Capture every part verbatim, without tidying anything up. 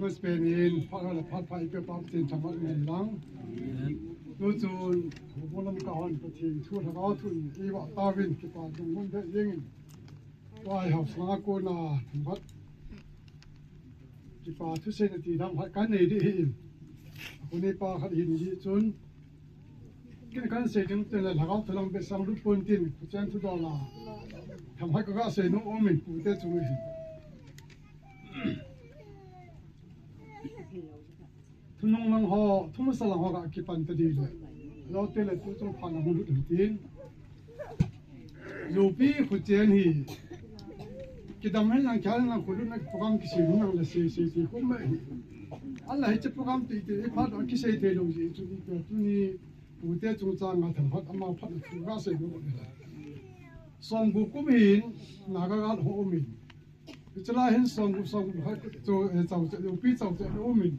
Mas penin phat le phat pha ipi pam tin thamat ngen lang. Tu chun hubung lam ka hon Pathen thu thagau thu i va tavin kipa ding mun de jing in. Tua hi hausa kona thamat kipa thu seina ti dang khat kan nei di hi in. Kuni pa khat hin ji chun kin kan sei ding tin le thagau thu lam be sang lu pun tin ku chen thu dola. Thamat ka ga sei nu om in pute chung hi. Thunung lang ho, thumasa lang ho ka kipan ta di le. Lo te le tu chung pha na hung lut hin tin. Lupi khu chen hi. Kidam hen lang kya lang khu lut na program kisei hung lang le sei sei sei khu me hi. Allah hi che program ti ti pha do kisei te lo ji chu ni pe tu ni pute chung chang nga tham phat ama phat na thu ga sei lo ni la. Song gu kum hin na ga ga ho min. Hiche lai hin song gu, song gu hai chu, eh, chau che, lupi chau che um in.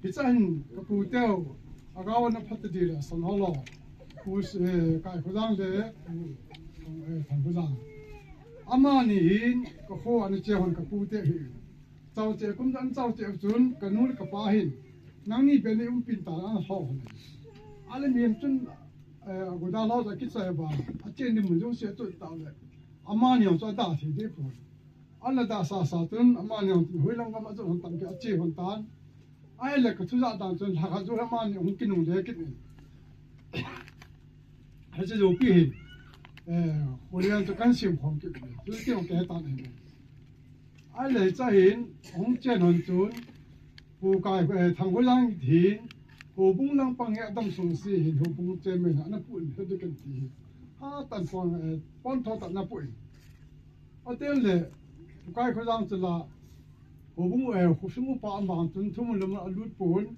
Hiche hin ka pu teu, a gao na phat di le san ho lo. Pu, eh, Kai Khojang le, pu, eh, Thang Khojang. Amani hin ka kho ana che hon ka pu te hi. Chau che kum dan chau che chun ka nu le ka pa hin. Nangni be ni um pin ta an ho hon. Ale mi chun, eh, a gu da lo ta ki chai ba. A che ni mun jong se chu ta le. Amani hon chu a da thi de pu. Ala da sa sa tun, amani hon tun, hui lang gam a chu hon tam ke a chi hon tan. Ai le ka thu ja dan chun, lha kha chu amani hung kinung le kit in. Hai chu pi hin. Eh, hui lang chu kan sim khom kit in. Chu ki hung ke tan hin. Ai le cha hin, hung chen hon chun, Pu Kai, eh, Thang Khojang hin, Hobung lang pang he a dam sung si hin, Hobung chairman ana pu in, he de kan ti hin. Ha tan pon, eh, pon tho tan na pu in. Atin le, Pu Kai Khojang chu la, Hobung, eh, khu sung upa a mang chun thum lum a lut pun,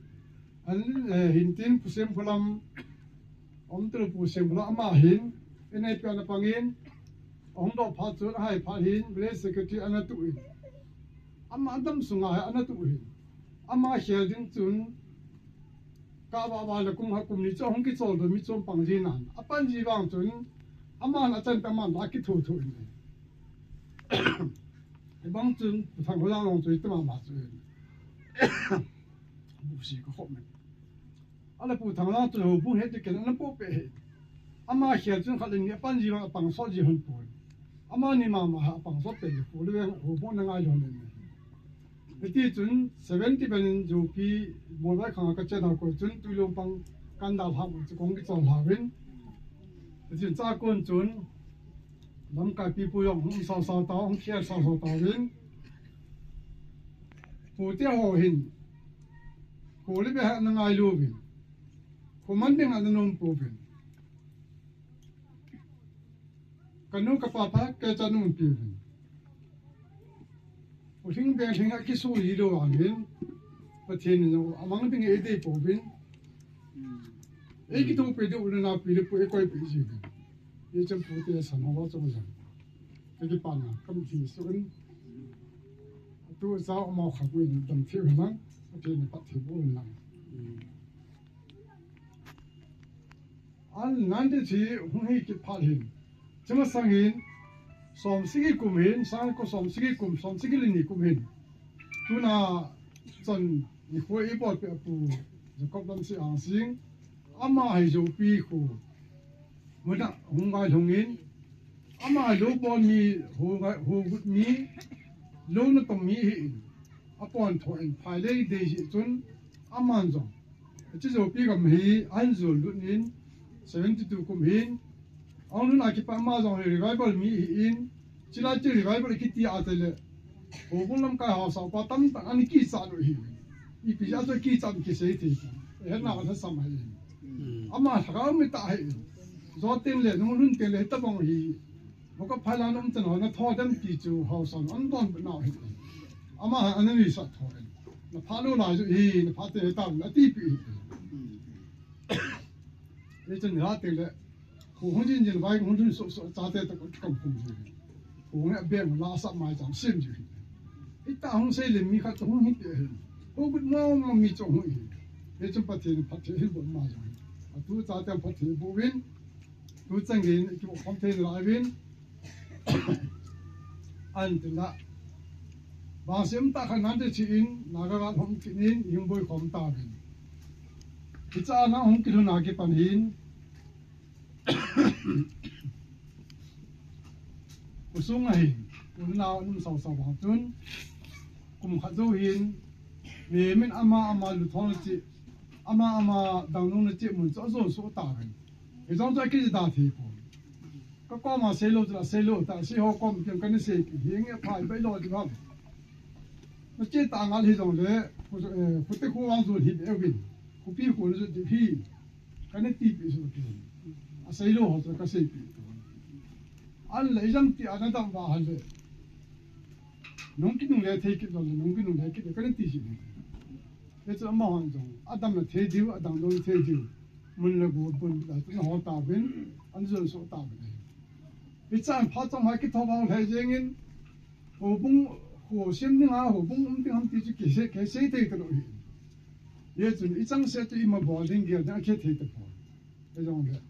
an, eh, hin tin Pu Sem Phulam, Om tu Pu Sem Phulam ama hin, N I P ana pang in, Ahung doh phat chun ahai phat hin, village secretary ana tu in. Ama dam sunga hi ana tu hin. Ama khel ding chun, ka ba ba le kum ha kum ni chu hung kichol do mi chom pang ji nan. A pan ji vang chun, ama na chan ta man la ki thu thu in. Hi bang chun, Pu Thang Khojang long chu i tama ma chu in. Bu si ka khop men. Ala Pu Thang Lang tu Hobung he ti ken ana pu pe he. Ama khel chun khat le ni a pan ji vang a pang sot ji hon pu. Amani mama ha pang sot pe ji pu le Hobung na ngai hon le. Hiti chun seventy ben in Jopi Molvai khang ka chen ha ko chun Tuilung pang kan dal ha mu chu kong kichol ha vin. Hiti chun cha kon chun lamkai pi pu jong hung sao sao ta, hung khel sao sao ta vin. Pu te ho hin. Pu le be ha na ngai lu vin. Khu man ding ana nom pu vin. Ka nu ka pa pha, ka cha nu pi vin. Pu hing be hing a ki su yi lo ang vin. Pathen in a mang ding e de pu vin. E ki to pe de u na pi de pu e koi pe ji vin. E chan pu te san ho wa chong jang. Ka ki pa na, kam thi su in. Tu cha mo kha pu in dam thi vin lang. Pathen in pat thi bu in lang. An nan te chi hung hi kit phat hin. Chima sang hin. Som sigi kum hin, sang ko som sigi kum, som sigi le ni kum hin. Tuna chon ni khoi i bol pe pu Jacob Lamsi Angsing. Ama hi Jopi khu. Muna hung ngai hung in. Ama hi lo bol mi, ho ngai, ho gut mi. Lo na tong mi hi in. A pon tho in phai le dei hi chun. Aman jong. Hiche Jopi gam hi, an jul lut in, seventy two kum hin, ahung lut a kipat ma jong hi revival mi hi in, chila chu revival kiti a te le, Hobung lamkai hausa pa tamtah ana kicha lu hi. Ipi a chu kicha kisei thei. He na ka sam hi. Hmm. Ama thaka mi ta hi. Jo tin le, nung lun tin le, tabang hi. Boka phai la nom chan ho na tho dem ti chu hausa an don na hi. Ama ha ana ni sa tho en. Na pha lo lai chu hi, na pha te ta na ti pi hi. Ni chan ha te le. Khu hung jin jin vai hung jin so so cha te ta ko kam kum ji. Khu nge be la sa mai chang sim ji. Ita hung sei le mi khat hung hi te hi. Khu gut mo mo mi chong hung hi. Ni chan Pathen phat the hi bo ma jong. Atu cha te phat the bo win. Tu chang in ki bo khom the la win. An tin la. Bangsim tah khat nante chi in, Naga gal hom kit in, hung boi khom ta vin. Hicha na hung kilhun a kipan hin. Khosung a hin, unau num sau sau bang chun. Kum khat jou hin, mi min ama ama lu thon chi, ama ama dang nung na chi mun chu ajon so ta vin. Hijong chu akiji da thei pon. Ka koma seilou chu la seilou ta, sei ho kom kin kana sei ki, hi nge phai bai lo ti ham. Na che ta ngal hijong le, khu, eh, khu te khu wang chu hi be win. Khu pi khu na chu ti hi. Kana ti pi su ki. A seilou ho chu ka sei pi. An le jam ti ana dam ba hal le. Nung ki nung le thei ki lo le, nung ki nung le ki le kana ti si. Hichu amahon jong, adamna thei diu, adang lou thei diu. Mun le go bun la tu na ho ta vin, an jon so ta vin. Hichan phat chom hai kitho vang lhai jeng in, houbung, ho sim ding a, houbung um ding ham ti chu kisei, kisei thei ta lou hi. Hichun, ichang se tu ima bol ding gel ding akhe thei ta pon. Hijong le.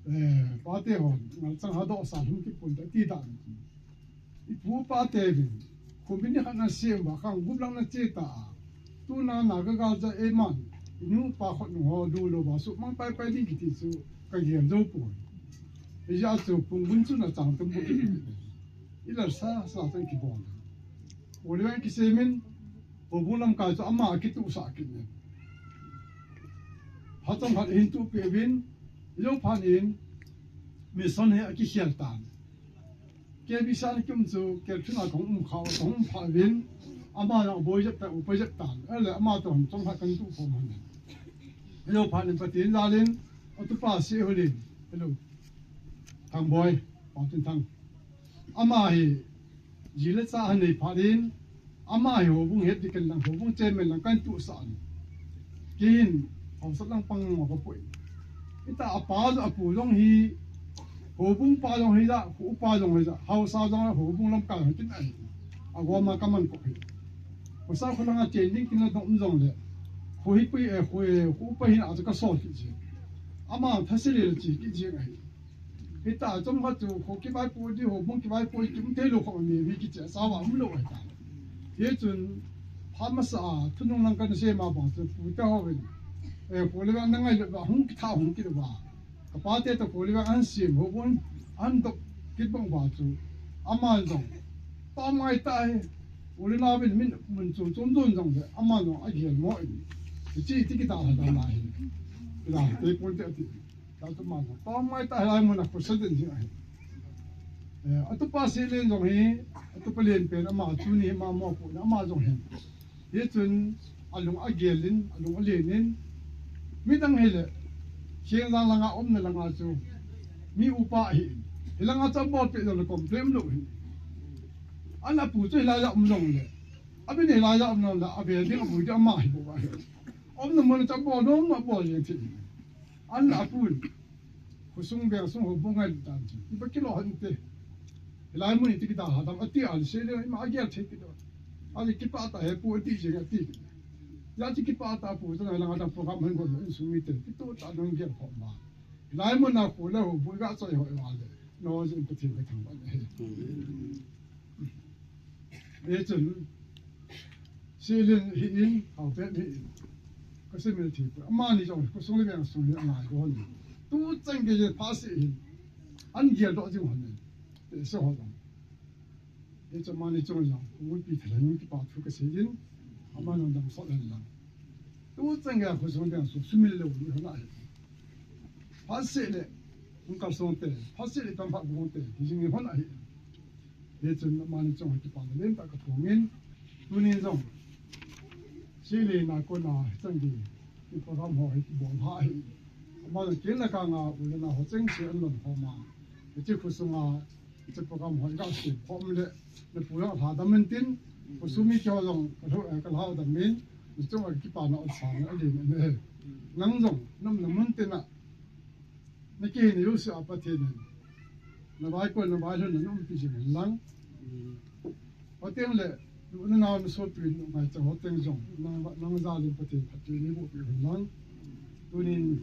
Eh, pate hon, ngal chang ha doh sa lhum kipun ta ti dan. Ipu pate vin, khu mi ni khat na sem ba, khang gup lang na che ta. Tuna Naga gal ja e man, inu pa khot nu ho du lo ba, su mang pai pai ding kiti chu, ka gel jou pon. Ija chu pung bun chu na chang tum bu. Ila sa, sa chang kibon. Ole vang kisemin, Houbung lamkai chu ama akituhsah kit in. Phat chomkhat hin tuhpeh uvin, ijou phat in, mission hi akikhel tan. K B C a kium chu, K B C a kahung um kha, kahung um phat uvin, ama jong aboi jep tan, upa jep tan. Ahile ama toh chomkhat kana tuh khom hon. Ijou phat in Pathen jal in, atupa Sehulin, hello. Thangboi, Paotinthang. Ama hi, ji le cha anei phat in, ama hi houbung het ding ken lang, houbung chairman lang kana tuhsah in. Kei hin, haosa lang pang mo ka poi. Ita apa jong apu jong hi, houbung pa jong hi ja, khu upa jong hi ja, haosa jong houbung lamkai jong kin ai. Agoma kaman ko hi. Haosa khu langa chen ding kin na dong jong le. Khu hi pui e, khu e, khu upa hin a chu kasol kit ji. Ama thase le chi kit ji ai. Hita chomkhat chu, kho kivaipo di, houbung kivaipo di, um thei lou kho mi, mi kiche sa va um lou hita. Hichun, phat masa a, thunung lang kana sei ma bang chu, pu te ho vin. Eh, kho le vang na ngai le va, hung kitha hung kit va. Ka pate toh kho le vang an sem, houbung an dok kit bang va chu. Ama jong. Tom ngai ta hi. Uli na vin min, mun chom chom don jong le, ama jong agel mo in. Hichi ti kita ha da na hi. Kita te pon te ati. Tatu ma, tom ngai ta hilai mun a khosa den jing ahi. Eh, atupa Sehlen jong hi, atupa Lenpen ama chu ni ama mopo na ama jong hi. Hichun alung agel in, alung alen in. Midang hile, Sehlen langa umna langa chu. Mi upa hi. Hilanga chu abol peh jong le complain lou hi. Ana pu chu hilai a um jong le. Abin hilai a um jong le, avel ding aboi ding ama hi bou ahi. Umna mun chu abol nom, abol jeng thei. An la pun. Khosung veng sung houbung ngai dan chu. Iba kilo hon te. Hilai mun iti kita ha dam ati an se le ima agel thei kito. Ali kipah ta he pu ati jeng ati. Ya chi kipah ta pu ta langa ta program han go in sung mi te. Kito ta nang gel ho ma. Hilai mun a khu le houbung ga choi ho wa le. No jin Pathen ka thangvah e. Hichun, Sehlen hi in, Haopen hi in. Ka sei mil thi poi. Amani jong, khosung le veng sung hi angai don. Tu chang gei pha se hin. An gel doh jing hon in. Te se ho jong. Hichun amani jong jong, kong pi thalang kipa thu ka sei in. Amani jong dam sot hen lang. Tu chang gei khosung veng sung sumil lou ni hon ahi. Phat seh le, hung kalsong te, phat seh le tam phat bung te, hi jing ni hon ahi. Hichun amani chunga kipa len tah ka phong in, tunin jong, Sehlen a kona, hichan gei, i program ho hi kibol ha ahi. Ama jong ken le kang a, u le nao ho cheng se an lon khom a. Hiche khosunga, Hiche program ho i ga sem khom le, na pu jong lha dam in tin, khosunga mi kihou jong ka lhau, eh, ka lhau dam in, na chunga kipana ot sang a din in he. Nang jong, na umna mun tin a, na kihin jouse a Pathen in, na vaikon, na vailhun, na umpi jing hen lang. Hoteng le, na nao na sopi, na ngaicha hoteng jong, nang, nang jal in Pathen phatthei neiboh peh hen lang. Tunin,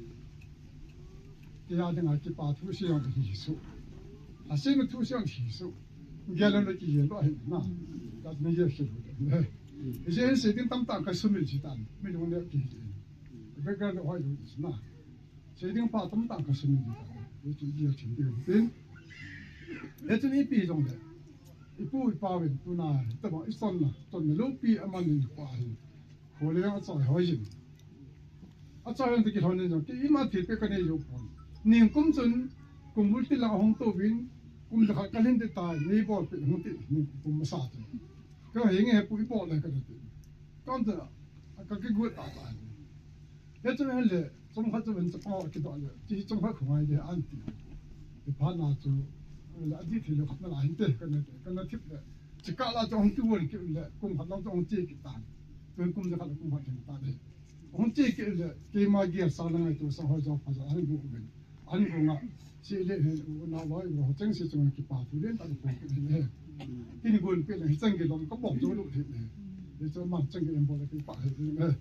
Kei a dinga kipa thu sei jong hi su. Asei ma thu sei jong hi su. Gel lo ki gel lo hin na. Kat me gel ki lo. Ise se ding tamtah ka sumil si tan. Mi jong le ki. Background ho lo na. Se ding pa tamtah ka sumil si tan. Ni chu gel chin ding tin. He chu ni pi jong le. Ipu ipa ven tuna. Tabang i son na. Son na lo pi aman ni pa hin. Khole a choi hoi jin. A choi an te ki hon jong ki ima thil pe ka nei jo pon. Ning kum chun kum bul ti la hong to vin kum da khat ka lhin te ta nei bol pe hong ti ni kum ma sa chun. Ka he nge pu i bol le ka ti. Kam ta ka ki gu ta ta. He chu le chom khat chu ven cha pa ki do le. Ti chom khat khu ngai de an ti. Ti pha na chu la di thil khat na la hin te ka na ka na thip le. Chi ka la chu hong ti won ki le kum khat la chu hong ti ki ta. Tun kum jakhat le kum khat le ta le. Hung che ke le, keima gel sa la ngai tu sa ho jo pha jo, an gu ben. An gu nga, si le he, u na loi, u ho cheng si chung kipa thu len ta ko ke le. Tin gun pe le, chang ke lom ka bom jo lu the le. Le cho ma chang ke em bo le kipa he le.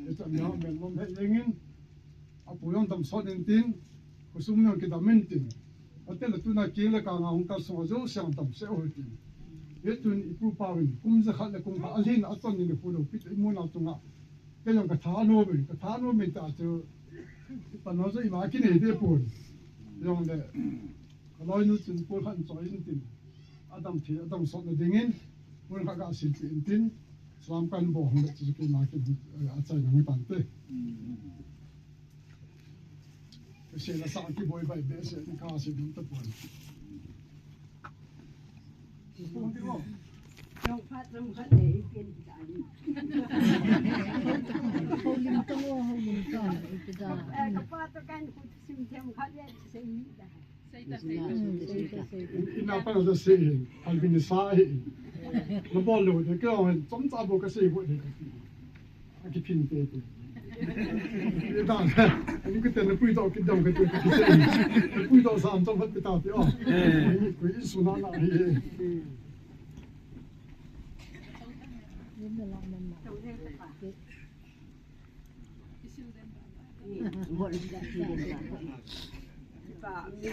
Le cho ma men lom he le ngin. A pu yong dam sot in tin, khosung yong kidam in tin. Ate le tuna keng le ka nga hung kal sung a jo siang dam se o tin. He tun i pu pa win, kum jakhat le kum khat a lhin a ton ni le pu lo pit i mu na tunga. Ke yong ka tha no win, ka tha no win ta chu. I pa no jo i ma ki nei de pu. Yong le. Ka loi nu chun pu khan choi in tin. A dam thi, a dam sot na ding in. Pu kha ka sil ti in tin. Salam kan bo hung le chu ki ma ki a chai na ngi pan te. Sela sa ki boi bai be se ni ka se dum ta pon. Pon ti mo. Jong phat jong phat le i pen ta ni. Ho lim ta mo, ho lim ta, i ti da. Eh, ka pa to kan ku sim them khat le se ni da. Ina pa na se, al bin sa he. Na bol lo de ke on, chom cha bo ka se bo de. A kiphin te te. Ye da. Ani kute na pui to kidam kute kiphin te. Na pui to sam to phat pita te o. Ani kui su na na hi. Ba mi.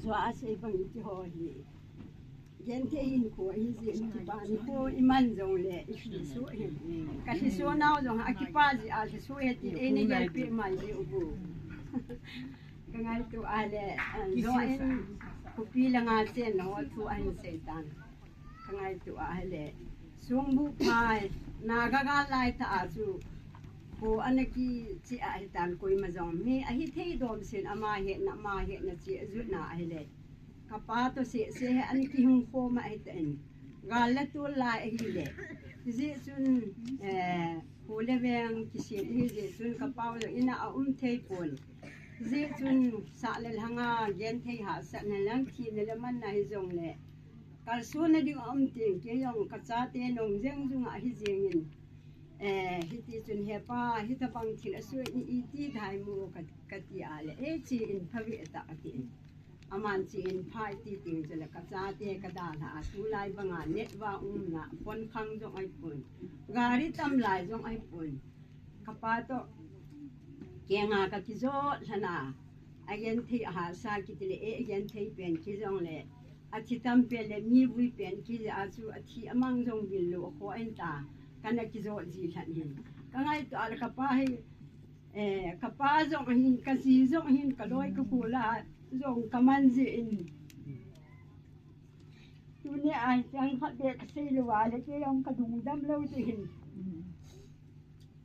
Jua a sei bang ti ho hi. Genthei hinkho hi jeh in kipa ni ko i man jong le i thi su hi. Ka thi su nau jong a kipa ji a thi su he ti ei na gelpi mai ji u bu. Ka ngaito a le, eh, jo in khopi langa chen ho thu ahin sei tan. Ka ngaito a le. Sungbu phai na ga ga lai ta a chu. Ko ana kichi a hi tan koima jong mi a hi thei dom sin ama he na ma he na chi a ju na a hi le. Ka pa to se se he an kihung khom a hi ta in. Gal le tul lai a hi le. Jeh chun, eh, ko le veng kisin hi jeh chun ka pa u ina a um thei pon. Jeh chun sa le lhanga genthei hahsatna lang thina le manna hi jong le. Kalsonna ding a um teng kei jong ka chate nong jeng jung a hi jeng in. Eh, hiti chun he pa, hitabang thil a sui ni i ti thai mu ka, ka ti a le. Eh, chi in pha ve ta a ti in. Aman chi in pha i ti teng chu le ka chate ka dalha a tulai banga net va umna pon khang jong ai pon. Gari tam lai jong ai pon. Ka pa to kenga ka kijot lhana. A genthei a hahsa kiti le eh, a genthei pen ki jong le. A thi tam pen le mi vui pen ki le a chu a thi a mang jong bil lo a kho en ta. Kana kijot ji lhan hin. Ka ngaito a le ka pa hi, eh, ka pa jong hin, ka ji jong hin, ka loi ka kula jong ka man ji in. Tuni a hi chang khat be ka sei lo a le kei jong ka lungdam lo ti hin.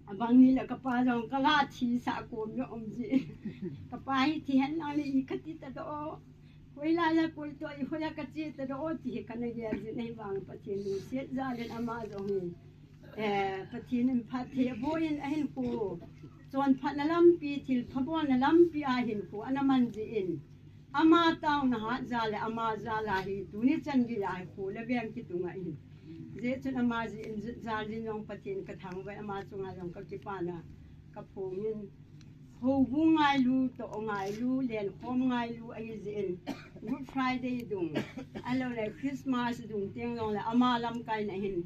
Abang ni le ka pa jong ka la thi sa kom jong um ji. Ka pa hi thi hen lang le i ka ti ta do. Hoila la koi to i hoila ka chi ta do ti hi ka na gel ji nei bang Pathen lungset jal in ama jong hi. Eh, Pathen in phatthei abol in ahin khu. Chonphatna lampi, thilpha bolna lampi a hin khu ana man ji in. Ama taona hat jal le ama jal a hi tuni chan gei a hi khu le veng kitung a hin. Jeh chun ama ji in jal jin jong Pathen ka thangvah in ama chunga jong ka kipana ka phong in. Houbung ngailu, toh ngailu, lenkhom ngailu ahi jeh in Good Friday dung, ahilou le Christmas dung teng jong le ama lamkaina hin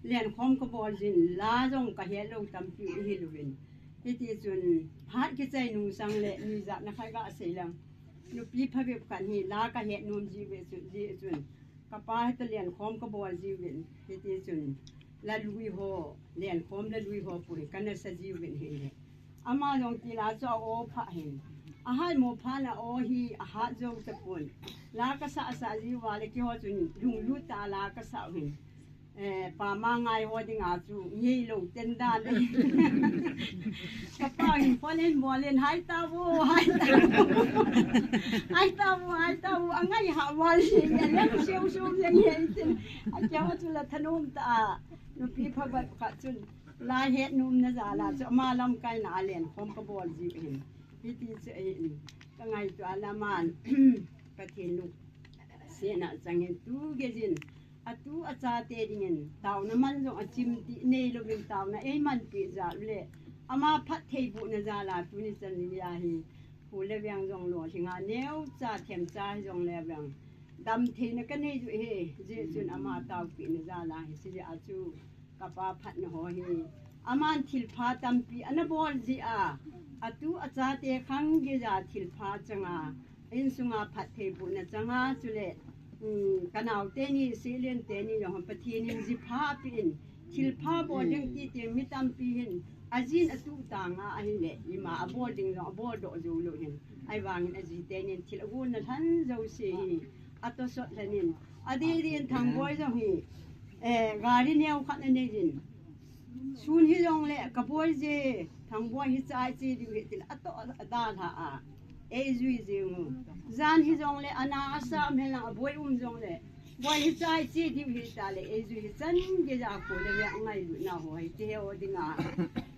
lenkhom ka bol jin, la jong ka het lou tampi ihi louvin. Hiti chun phat kichai nung sang le mi jat na khai ga sei lang. Nupi phabep khat hi la kahet nom jiu ve chu, ji chun. Kapa hita lenkhom kabol jiu ve, hiti chun. La lui ho, lenkhom la lui ho pu hi kana sa jiu ve hi le. Ama jong ti la chu a o pha hin. A hai mo pha na o hi a hat jo ta pun. La kasa sa jiu va le kiho chun lunglut ta la kasa hin. Eh, pa ma ngai ho dinga chu ngei lo ten dan. Kapa in phone in bol in, "Hai ta vo, hai ta vo. Hai ta vo, hai ta vo." A ngai ha val si, a leng siu siu leng he tin. A kia ho chu la thanom ta. Nupi phabep khat chun la het nom na jal a chu ama lamkai na a lenkhom kabol jiu hin. Hiti chu ahin. Ka ngaito a la man. Pathen lungsetna chang hin tu gei jin. Atu achate dingin, taona man jong achim ti nei louvin taona eimanpi jal u le. Ama phattheibohna jal a tuni chan geiya hi. Kho le veng jong lolhing a neocha themcha hi jong le veng. Damtheina kanei ju hi, jeh chun ama taopehna jal a hi, hijeh a chu kapa phatna ho hi. Aman thilpha tampi ana bol jeh a, atu achate khang geiya thilpha chang a, insunga phattheibohna chang a, chule, um, kanaote ni, Selen te ni jong Pathen in jipha apen, thilpha bol ding ti teng mi tampi hin, ajin atu tang a ahile, ima abol ding jong abol doh jou lou hin. Ahivangin ajite nin thil agonna lhan jouse hi, atosot lhan in. Adeh deh in Thangboi jong hi, eh, gari neo khat anei jin. Sun hijongle, kaboi je, Thangboi hichai che diu hi tin, atoh adalha a, eijui jeng u. Jan hijongle, ana asam hen lang, aboi um jongle, boi hichai che diu hita le, eijui hichan geiya kho le le ngailutna ho hi, ti he o dinga.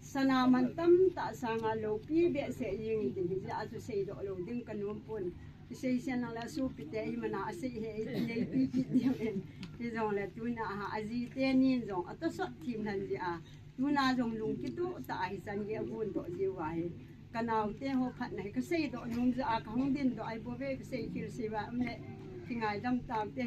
Sana man tamtah sanga loupi behseh jeng in tin, hijeh a chu seidoh lou ding kanom pon. Kisei sen lang le sopite hi mana asei he, neipi kit diu in. Hijongle tuna a, ajite nin jong atosot thim lhan jeh a. Tuna jong lung kitoh tah a hichan gei agon doh jiu ahi. Kanaote ho phatna hi kaseidoh nom jeh a kahung dindoh ahi bouve, kasei khel sei va um le. Kingaidam taute.